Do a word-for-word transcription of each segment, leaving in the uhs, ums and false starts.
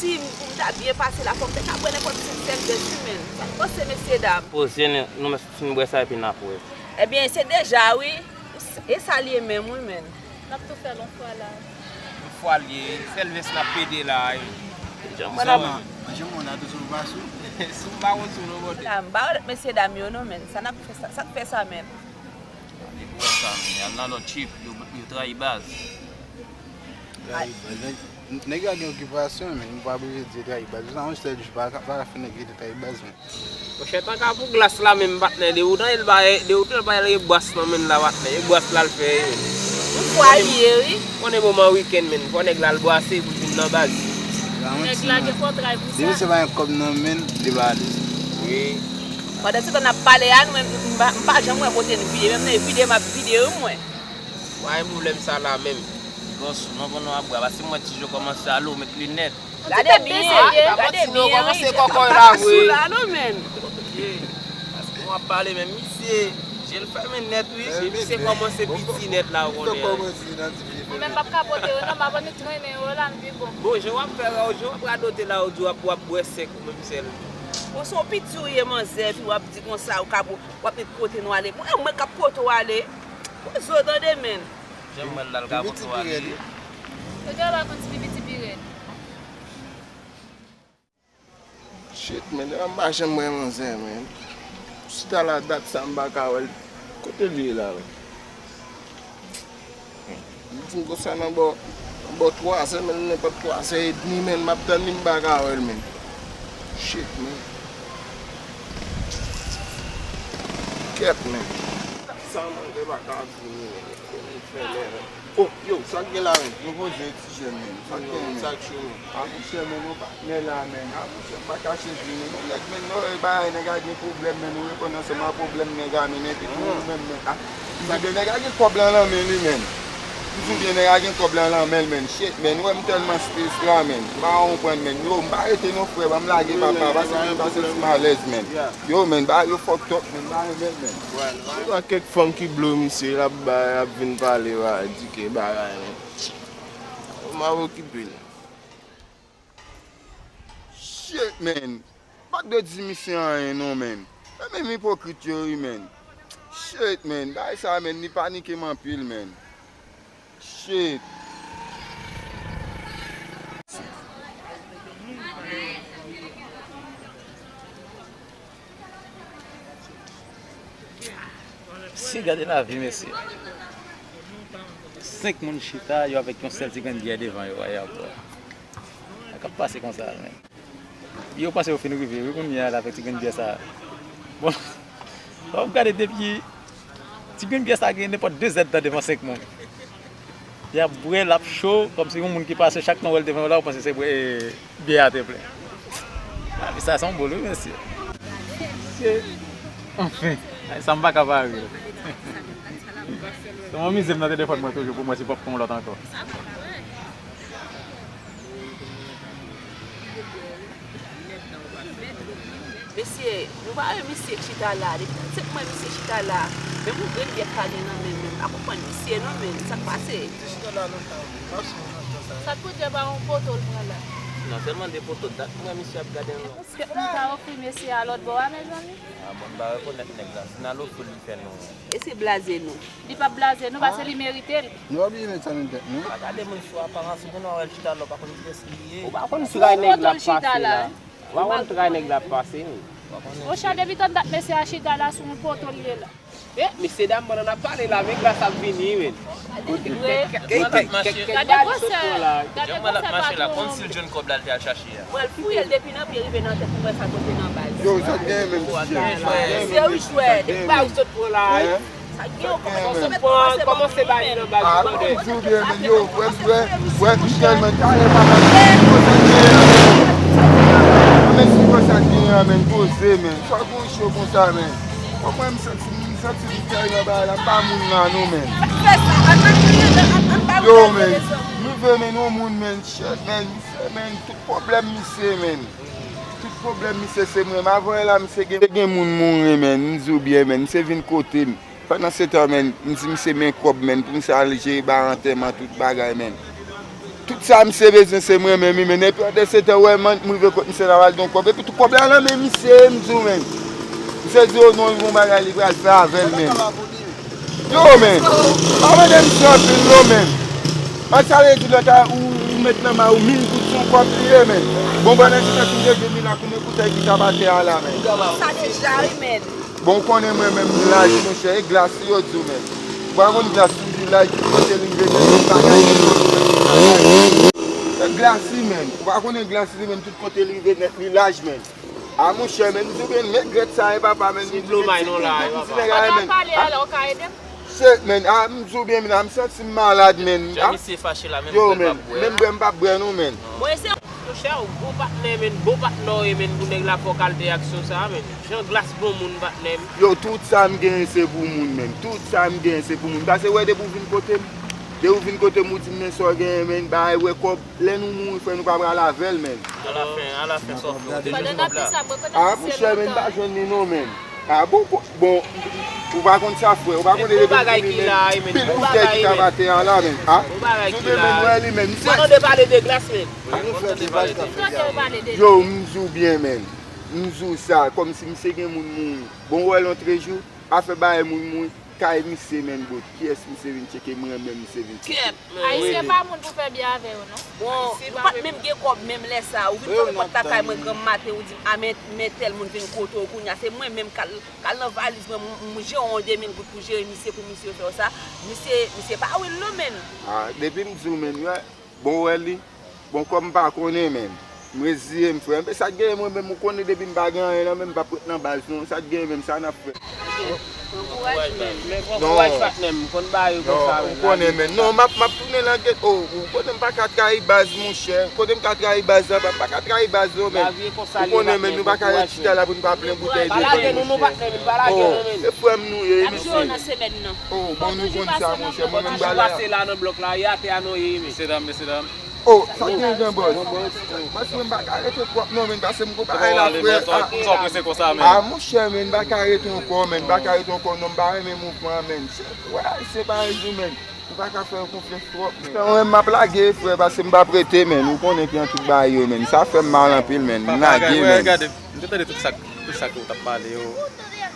Si m, pou m ta byen pase la, fò m te ka bwè nenpòt senk sèl vès wi, menn. Sa k panse, mesye dam? Poze nou, nou mèt fin bwè sa epi n ap wè. Ebyen, se deja, wi. E sa l ye menm, wi, menn. N ap tou fè l yon fwa la. Yon fwa l ye, sèl vès n ap pede la, wi. Manje moun la toujou pa sou. Si m pa konn sou nou pote. La, m pa wè lòt mesye dam yo, non, menn. Sa n ap fè sa, sa k fè sa, menn? Depi w wè sa, menn, y al nan lòt trip, yo, yo trayi baz. Trayi baz. Nèg, nèg la gen okipasyon, menn, nou pa oblije di trayi baz. Sa yon sèl jou pa ka, pa ka fè nèg rete trayi baz, menn. Monchè, tanka pou glas la menm, patnè, de ou tan el bay, de ou tan el bay al rebwas nan menn la, patnè, rebwas la l fè, wi. Yon fwa l ye, wi. Konnen moman wikenn, menn, fò nèg la al bwase pou l vin nan baz. Nèg la gen kòb, tray pou sa. Depi se pa yon kòb nan menn, li pa alèz. Wi. Pandan se tan n ap pale a, nou menm, m pa, m pa janm wè kote n vide, menm nan vide m ap vide, wi, mwen. Mwen, pwoblèm sa la menm. Gòs, non, bon, nou ap bwè, paske mwen ti je kòmanse ale, ou met linèt. Gade byen, gade byen, wi. Kòmanse kòkòy la, wi. Sou la, non, menn. Paske w ap pale, men misye, je l fèmen nèt, wi. Misye kòmanse piti nèt la, ou konnen. Mwen menm, m ap kapote yo, non, m ap annik trennen yo la, m pi bon. Bon, jan w ap fè, jan w ap radote la, ou di w ap, w ap bwè sèk, ou menm sèl. Bon, se yon piti ou ye, manzè, epi w ap di konsa, ou ka, w ap met kote nou ale. Mwen, mwen k ap pote w ale. Poze w tande, menn. Janm wè l la, l ka pote w ale. Yo te pa konn si pipi ti pi rèd. Shit, men, m pa janm wè manzè, men. Chita la dat sa, m pa ka wè l. Kote l ye la, men? Li di m konsa nan bò, nan bò twa zè, men, nenpòt twa zè edmi, men, m ap tann li, m pa ka wè l, men. Shit, men. Kèt, men. Dat sa, manzè pa ka vini, men. Oh, yo, sa k gen la, men? Nou poze ti jèn, men. Sa k gen, men? Sa k cho, men? A, monchè, men, nou patnè la, men. A, monchè, m pa kache di nou, men, nèg, men, nou, e bagay, nèg a gen pwoblèm, men, nou reponn ansanm a pwoblèm nèg a, men, epi tou, nou menm, men. A, m di, nèg a gen kòb lan nan men li, men. M di byen, nèg a gen kòb lan nan men l, men. Shit, men, ou wè m tèlman stres la, men. M pa konprann, men. Yo, m pa rete non, frè, ban m lage, papa, pase, pase sou malèz, men. Yo, men, bagay yo fucked up, men, m pa renmen l, men. Se pa kèk fanm ki blo misye, l ap bay, l ap vin pale, va di ke bagay, men. M ap okipe l. Shit, man. M pa t dwe di misye anyen, non, man. E menm ipokrit yo, wi, man. Shit, man. Bagay sa, man, li panike m anpil, man. Shit. Si gade lavi, mesye. Senk moun chita, yo avèk yon sèl ti grenn byè devan yo, ayapò. Sa k ap pase konsa, men? Yo panse yo fin rive, wi, kounye a la, avèk ti grenn byè sa. Bon, w ap gade depi ti grenn byè sa gen nenpòt de zèdtan devan senk moun. Y ap bwè l, ap cho, kòmsi yon moun ki pase, chak tan w wè l devan yo la, ou panse se bwè, e, byè a te plen. A, men sa se yon boul, wi, mesye. Mesye, anfen, ay, sa m pa ka pare. Se yon mize m nan telefòn mwen toujou pou mwen si pòp fè yon lòt ankò. Mesye, nou pa wè misye k chita la. Depi trannsenk mwa misye chita la. Menm yon grenn byè k pa gen nan men l menm. M pa konprann misye non, menm. Sa k pase? Misye chita la lontan, wi. Mache nan tan sa. Sa k pou di pa yon poto l pran la? Non, sèlman de poto. Dat m wè misye ap gade m. Kèt nou ta ofri mesye a lòt bò a, mezanmi. A, bon, m pa rekonèt nèg la. Si n al ofri l, li fè nou. E se blaze nou. Li p ap blaze nou, paske li merite l. Nou pa oblije met sa nan tèt nou. Pa gade moun sou aparans, ou konn wè l chita la, ou pa konn kiyès li ye. Ou pa konn tray nèg la ap pase la. Ou pa konn tray nèg la ap pase, wi. Monchè, depi tann dat mesye a chita la, sou yon poto l ye la. E, mesye dam, pandan n ap pale la, men glas ap vini, men. Gade gwosè, gade gwosè patwon an. Kòmsi l jwenn kòb la, l te al chache a. Mwen, l fouye l depi nan pye rive nan tèt, pou mwen sa kote nan baz. Yo, sa gen menm ti jèn. Se wi, jwè, depi ba ou sot pran la. Sa gen, kòmanse bay li nan baz. A, m di w byen, men yo, wè, wè, wè, m tèlman talè pa men si konsa gen an, men poze, men. Sa gon cho konsa, men. Kòman m santi, m santi m tèlman bagay la, m pa moun la non, men. Yo, men, m rive, men, yon moun, men, shit, men, misye, men, tout pwoblèm misye, men. Tout pwoblèm misye se mwen. M avè la, misye gen, gen moun mouri, men. M di w byen, men. Misye vin kote m. Pandan se tan, men, m di misye men kòb, men, pou misye al jere ba antèman tout bagay, men. Tout sa misye bezwen se mwen menm wi, men epi an de se tan wè man m rive kot misye la pral gen yon kòb. Epi tout kòb la nan men misye, m di w menm. Misye di w non, li gon bagay li pral fè avè l menm. Yo menm, pa mande misye anpil non menm. An sa vle di lòt la ou, ou met nan may ou mil goud se yon kòb li ye menm. Bon, pandan se tan si m te di w mil la konbyen koutèy ki t ap atè a la menm. Sa deja wi menm. Bon, ou konnen mwen menm laj monchè, e glas li yo di w menm. Ou pa konn glas li di laj, tout kote li rive nèt li bagay. E glas li menm. Ou pa konnen glas li menm, tout kote li rive nèt li laj menm. A monchè menm, m di w byen, men grèt sa e papa menm. Ti dlo may non la e papa. Pandan w pale a la, ou ka ede m? Shit menm, a m di w byen menm, a m santi m malad menm. Jan misye fache la menm, yo menm, menm bwè m p ap bwè non menm. Mwen se Monchè, ou bon patnè, menn, bon patnè w ye, menn, pou nèg la fè w kalite aksyon sa a, menn. Jan glas bon moun, patnè m. Yo, tout sa m genyen se pou moun, menn. Tout sa m genyen se pou moun. Paske wè depi w vin kote m, depi w vin kote m, ou di m men sa w genyen, menn, bay wè kòb. Lè nou mouri, frè, nou pa pral avè l, menn. Alafen, alafen, sa w fè, ou te jwenn kòb la? A, monchè, menn, m pa jwenn li non, menn. A bon, ko- bon, ou pa konn sa, frè, ou pa konn depi m vini, menn, pil koutèy ki t ap atè a la, menn. A, sou de menn, wè li, menn, m tande pale de glas, menn. Yo, m di w byen, menn. M di w sa, kòmsi misye gen moun mouri. Bon, wè lontrejou, afè bagay moun mouri, kay misye, menn, bro. Kiyès misye vin tcheke? Mwen menm misye vin tcheke. Ayisyen pa moun pou fè byen avè yo, non. Bon, nou pa t menm gen kòb menm lè sa a. Ou vin frape pòt lakay mwen granm maten, ou di m, a, men, men tèl moun vin kote w kounye a. Se mwen menm k al, k al nan valiz mwen, m, m jere yon de mil goud pou jere misye, pou misye fè w sa. Misye, misye pa will non, menn. A, depi m di w, menn, wè. Bon, wè li. Bon, kòm m pa konnen, menn. M reziye m, frè. Enben, sa k genyen mwen menm, ou konnen depi m pa gen anyen nan men m, m p ap ret nan baz, non. Sa k genyen menm, sa n ap fè? Bon kouraj, menn. Men bon kouraj, patnè m. Konn ba yo konsa, menn. Non, ou konnen, menn. Non, m ap, m ap tounen nan get. O, ou konnen m pa ka trayi baz, monchè. Kote m ka trayi baz la, m pa ka trayi baz, non, menn. Ou konnen, menn, nou pa ka ret chita la pou nou pa plen boutèy de vin, monchè. Pa lage nou, non, patnè m, pa lage nou, menn. O, se frè m nou ye, mesye. N ap jwenn nan semèn nan. O, bon, nou konn sa, monchè. Mwen menm, m pral la. Pase la nan blòk la, e atè a nou ye, menn. Mesye dam, mesye dam. O, sa k gen, gran bòs? Bòs, mwen m pa ka rete twòp non, menn, paske m gon bagay la, frè. Sa w prese konsa, menn? A, monchè, menn, m pa ka rete ankò, menn, m pa ka rete ankò non, m pa renmen mouvman an, menn. Wè, ayisyen pa renmen, menn. Ou pa ka fè yo konfyans twòp, menn. Frè, mwen, m ap lage, frè, paske m p ap rete, menn. Ou konnen ki jan tout bagay yo, menn. Sa fè m mal anpil, menn. M lage, menn. Gade, m te tande tout sa, tout sa ke w t ap pale yo,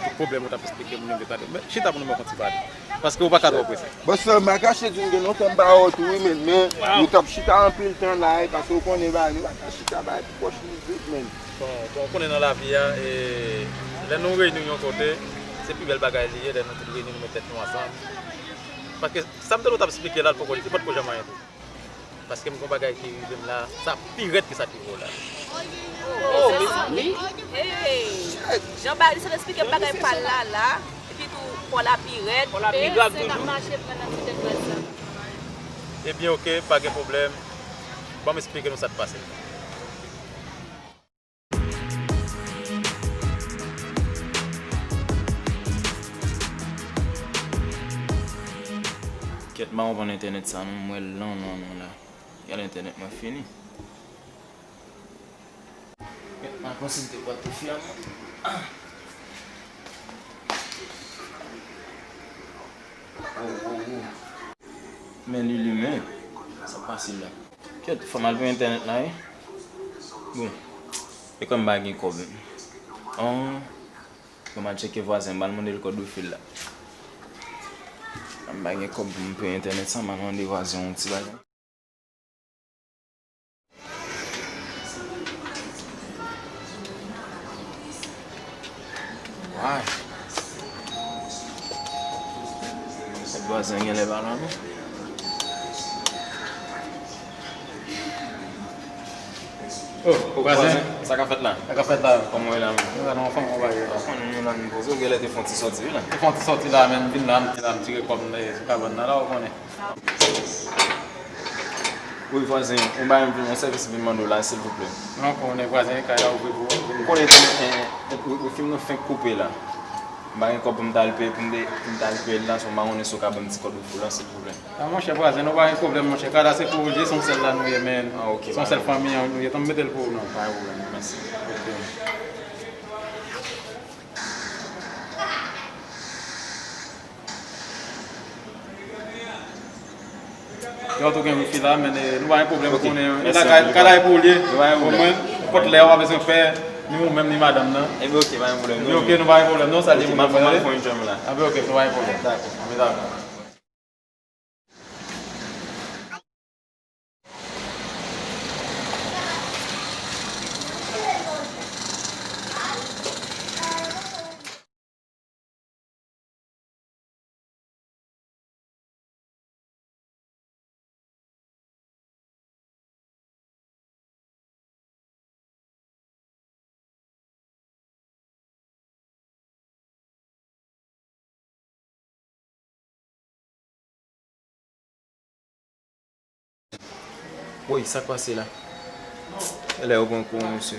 tout pwoblèm ou t ap esplike moun yo, m te tande. Men, chita pou nou ban w yon ti pale. Paske ou pa ka twò prese. Bòs, m pa kache di m gen lontan m pa wè w tou wi, menn, men nou t ap chita anpil tan la, e paske ou konnen bagay, nou pa ka chita bay pou pwòch mizik, menn. Bon, bon, ou konnen nan lavi a, e, lè nou reyini yon kote, se pi bèl bagay li ye, lè nou tout reyini, nou met tèt nou ansanm. Paske sa m tande w t ap esplike la, l poko, li potko janm anyen tou. Paske m gon bagay ki rive m la, sa pi rèd ke sa ki rive w la. Oh, mezanmi. Hey. Jan bagay li sot esplike m bagay pa l la la, epi tou kò la pi rèd. Kò la pi grav toujou. Ebyen, oke, pa gen pwoblèm. Ban m esplike nou sa k pase. Kèt, m pa konprann entènèt sa non, m wè l lan, lan, lan la. Gade entènèt mwen fini. Kèt, m pa konn si m te pran tou fè a non. Ah. Oh, oh, oh. Men li limen. Sa pase la. Kèt, fò m al pran entènèt la, wi. Bon. E kòm m pa gen kòb. An, bon, m al tcheke vwazen, m al mande l kòd wifi l la. M pa gen kòb pou m peye entènèt sa, m al mande vwazen yon ti bagay. Way. Sèt vwazen genlè pa la non. Oh, vwazen, sa k ap fèt la? Sa k ap fèt la? Kòman w ye la menm? Mwen la nan fanm konpayi la. Ou konnen nou la nou poze, ou genlè te fè yon ti sòti wi la. Te fè yon ti sòti la, men m vin la, m te la, m tire kòb m dèyè sou kabann nan la, ou konnen. Wi vwazen, yon bagay m vin, yon sèvis m vin mande w la, silvouplè. Non, konnen vwazen, kay la ouvri pou ou. Ou konnen, eh, eh, wi, wi, fim nan fenk koupe la. M pa gen kòb pou m t al peye, pou m te, pou m t al peye l la, so m pa konnen si w ka ban m ti kòb pou w la, silvouplè. A, monchè, vwazen, nou pa gen pwoblèm, monchè. Kay la se pou ou l ye, se yon sèl la nou ye, men. Ah, ok, se yon sèl fanmi an nou ye. Tann m mete l pou ou non. Pa gen pwoblèm, mèsi. Ok. Yo tou gen wifi la, men eh, nou pa gen pwoblèm. Ok, konnen, mèsi lakay, anpil, kay la e pou ou l ye. Nou pa gen pwoblèm. Omwen, nenpòt lè w pa bezwen pè, ni ou menm, ni madanm nan. Enben, ok, pa gen pwoblèm, non. Enben, ok, nou pa gen pwoblèm, non, sa l ye pou mwen, mwen, mwen. Enben, ok, nou pa gen pwoblèm. Dakò. Enben, dakò. Woy, sa k pase la? Genlè yo pran kouran, mesye.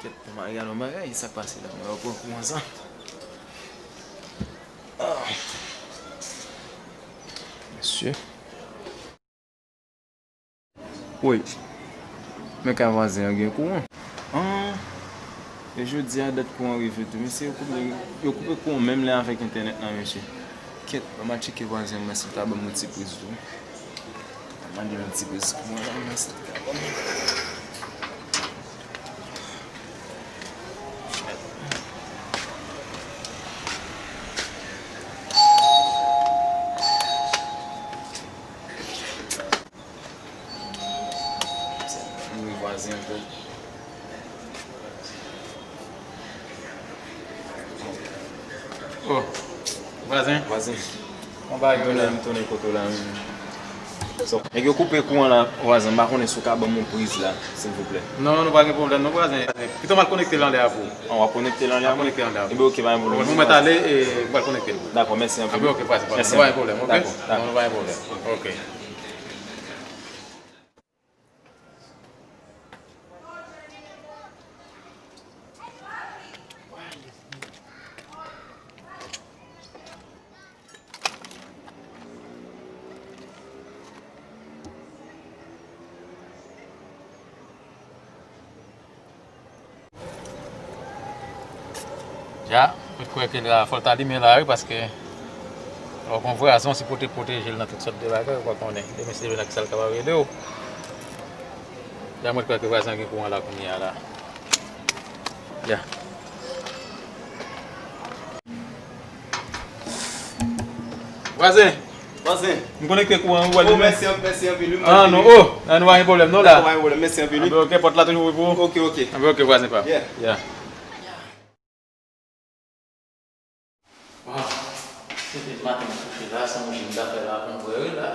Kèt, mwen mare alò bagay, sa k pase la? Mwen yo pran kouran sa. Ah. Mesye. Woy, men kay vwazen an gen kouran. An, e jodi a dat kouran rive tou. Mesye, yo koupe, yo koupe kouran menm lè avèk entènèt la, mesye. Kèt, ban m al tcheke vwazen mwen si l ka ban m yon ti priz tou. Mande yon ti priz kouran la, mwen si l ka ban m. Mwen vwazen ankò. Oh, vwazen. Vwazen. Mwen ba yo la. M tounen, m tounen kote w la menm. So, nèg yo koupe kouran la, vwazen. M pa konnen si w ka ban m yon priz la, silvouplè. Non, nou pa gen pwoblèm, non, vwazen. Pito m al konekte l anlè a pou ou. An, w ap konekte l anlè a? M ap konekte l anlè a pou ou. Enben, ok, pa gen pwoblèm. Mwen mèt ale e m pral konekte l pou ou. Dakò, mèsi anpil. Enben, ok, vwazen, pa gen pwoblèm, ok? Dakò, dakò. Non, nou pa gen pwoblèm. Ok. Ya, mwen kwè ke la, fò l ta limen la, wi, paske lè w gon vwazon, se pou w te pwoteje l nan tout sòt de bagay, ou pa konnen. Demen se demen nan ki sa l kapab ede w. Ya, mwen kwè ke vwazen an gen kouran la kounye a la. Ya. Vwazen! Vwazen! M konekte kouran, ou wè l demen. Oh, mèsi, mèsi anpil, wi. Ah, non, oh, ah, nou pa gen pwoblèm, non, la. Dakò, pa gen pwoblèm, mèsi anpil, wi. Anben, ok, pòt la toujou ouvri pou ou. Ok, ok. Anben, ok, vwazen pa m. Yeah. Yeah. Waw, se depi maten m kouche la, se yon jim m ta fè la pou m wè wi la.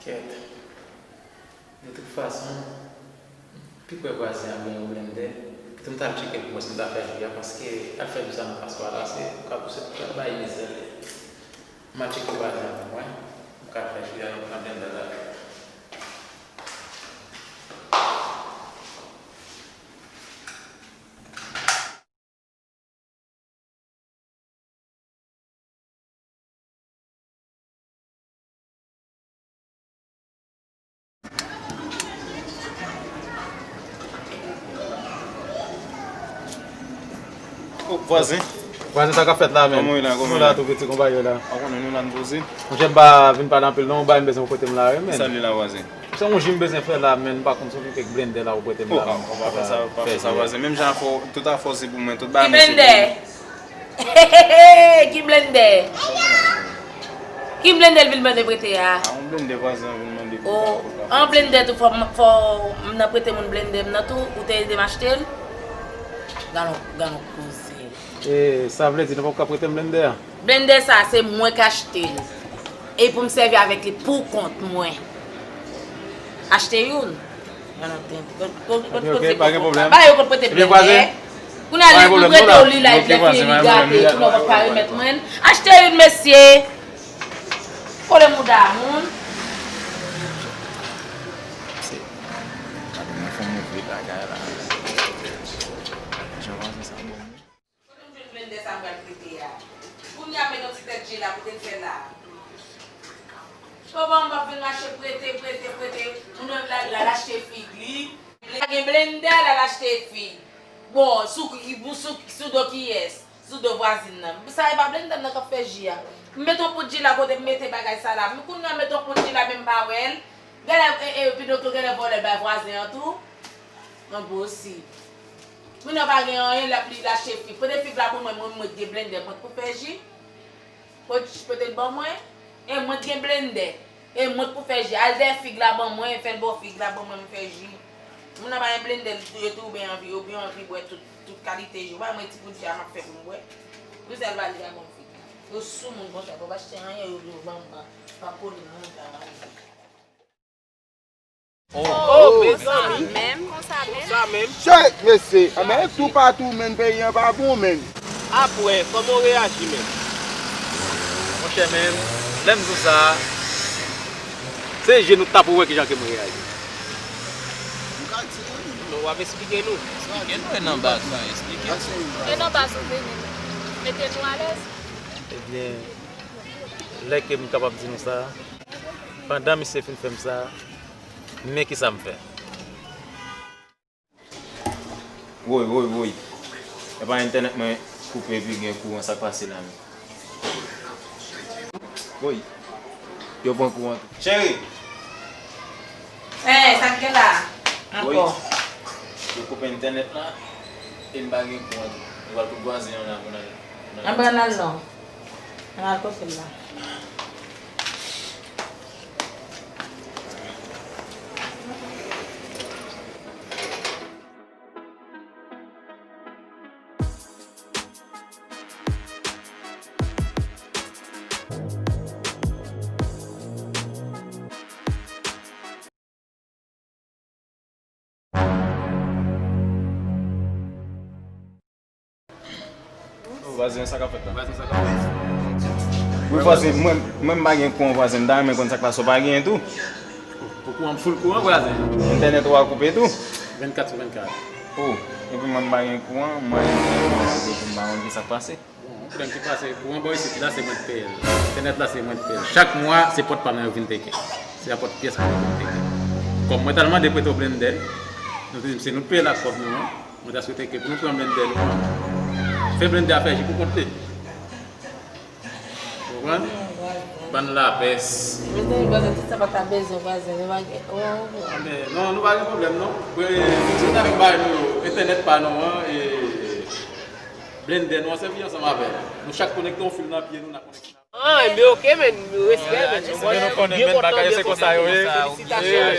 Kèt. De tout fason, m pi kwè vwazen an gen yon blendè. Kite m t al tcheke l pou mwen si m ta fè ji a, paske al fè ji sa nan paswa la, se ou ka pouse tout bagay mizè. M al tcheke vwazen an pou mwen. M ka fè ji a nan blendè la. Oh, vwazen. Vwazen, sa k ap fèt la, menm? Kòman w ye la, kòman w ye la? Nou la tou, piti, konpayi la. Ou konnen nou la, n poze. Monchè, m pa vin pale anpil non, yon bagay m bezwen ou prete m la, wi, menm. Sa li la, vwazen? Se yon ji m bezwen fè la, menm, m pa konn si w gen kèk blendè la ou prete m la. Oh, pa fè sa, pa fè sa, vwazen. Menm jan afè w, tout afè w se pou mwen, tout bagay mwen se pou mwen. Ki blendè? Ki blendè? Ki blendè l vin mande prete a? A, yon blendè vwazen an vin mande pou l. Oh, an blendè tou, fò, fò m nan prete moun blendè m nan tou, ou te ede m achte l? Gad on, gad on koze. E, sa vle di nou pap ka prete m blendè a? Blendè sa, se mwen k achte l. E pou m sèvi avèk li pou kont mwen. Achte youn. Gad on tenten. Kot, kot, kot, ok, ok, koze pa gen pwoblèm. Ba yo kot prete blendè. Ebyen, vwazen. Kounye a, li prete w li la, epi lè fini li gate, kounye a w pa ka remèt mwen. Achte youn, mesye. Kole mouda moun. Gade, mwen fè move bagay la. Jan w panse sa bon? Kote m jwenn blendè sa m pral prete a? Kounye a, met yon ti tèt je la, kote l fè la? Kòman m ap vin mache prete, prete, prete? Moun nan la, la, l achte fig li. Pa gen blendè, la, l achte fig. Bon, sou, sou, sou do kiyès? Sou do vwazin nan. Sa e pa blendè m nan k ap fè ji a. M met yon poud ji la kote m mete bagay sa la. M kounye a met yon poud ji la, men m pa wè l. Gade, e, e, Pinokyo genlè vòlè l bay vwazen an tou. Enposib. Moun nan pa gen anyen, l ap li l achte fig. Pote fig la pou mwen, mwen, mwen gen blendè mwen pou fè ji. Pot, pote l ban mwen. E mwen t gen blendè. E mwen t pou fè ji. Al dèyè fig la ban mwen, fè l ba w fig la ban mwen, m fè ji. Moun nan pa gen blendè, li tou, yo tou byen anvi, yo byen anvi bwè tout, tout kalite ji. Ou pa mwen ti poud ji a m ap fè pou m bwè. Pou sèl pa li ka ban m fig la. Yo sou moun konsa, pou pa achte anyen, yo, yo ban m pa, pa kole moun sa la. Oh, oh, mezanmi. Konsa menm, konsa menm. Konsa menm. Shit, mesye. Anben, toupatou, menn, peyi an pa bon, menn. Apre, kòman w reyaji, menn? Monchè, menn, lè m di w sa, se je nou t ap wè kijan ke m reyaji. Non, w ap eksplike nou. Eksplike nou, e nan baz nou, eksplike nou. E nan baz nou vini. Mete nou alèz. Ebyen, lè ke m kapab di nou sa, pandan misye fin fè m sa, men kisa m fè. Woy, woy, woy. Epa entènèt mwen koupe epi gen kouran, sa k pase la menm? Woy. Yo pran kouran tou. Cheri! Eh, sa k gen la? Woy. Ankò. Yo koupe entènèt la e m pa gen kouran tou. Yo pral tout vwazen an la pou n al, pou n al. Anben, ann al non. Ann al kote l la. Oh, vwazen, sa k ap fèt la? Vwazen, sa k ap fèt? Wi, vwazen, mwen, mwen m pa gen kouran, vwazen, m ta renmen konn sa k pase, w pa genyen tou? Pou kouran, m full kouran, vwazen. Entènèt ou a koupe tou? Vennkat sou vennkat. Oh, epi mwen m pa gen kouran, mwen, mwen pa konn ki sa k pase. Bon, yon pwoblèm ki pase, kouran bò isit la, se mwen k peye l. Entènèt la, se mwen k peye l. Chak mwa, se pòt pa m nan yo vin teke. Se a pòt pyès mwen yo vin teke. Kòm mwen t al mande prete w blendè, nou te di m se nou k peye l ak kòb nou an, mwen ta swete ke pou nou pran blendè nou an, fè blendè a fè ji pou kont li. Ou konprann? Bann lapès. Mezanmi, vwazen, tout sa pa ta bezwen, vwazen, nou pa gen, oh, oh. Anben, non, nou pa gen pwoblèm, non. Wi, fik sa n ap bay nou yo, entènèt pa nou an, e blendè nou an sèvi ansanm avè l. Nou chak konekte yon fil nan pye nou, n a konekte nan. Ah, enben, oke, men, respè, men. Enben, nou konnen, men, bagay se konsa yo ye. Felisitasyon.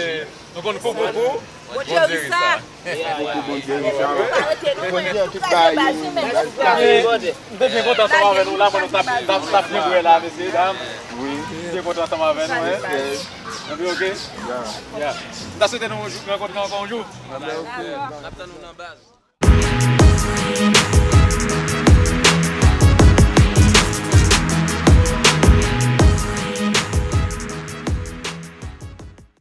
Nou konn kou pou kou. Bondye ri sa. Kou pou kou, Bondye ri sa. Bondye an tout bagay. M te byen kontan ansanm avè nou la, mwen nou t ap, t ap, t ap byen bwè la, mesye dam. Wi. M te kontan ansanm avè nou, hein. Anben, oke? Ya. M ta swete nou rankontre ankò yon jou. Anben, oke. N ap tann nou nan baz.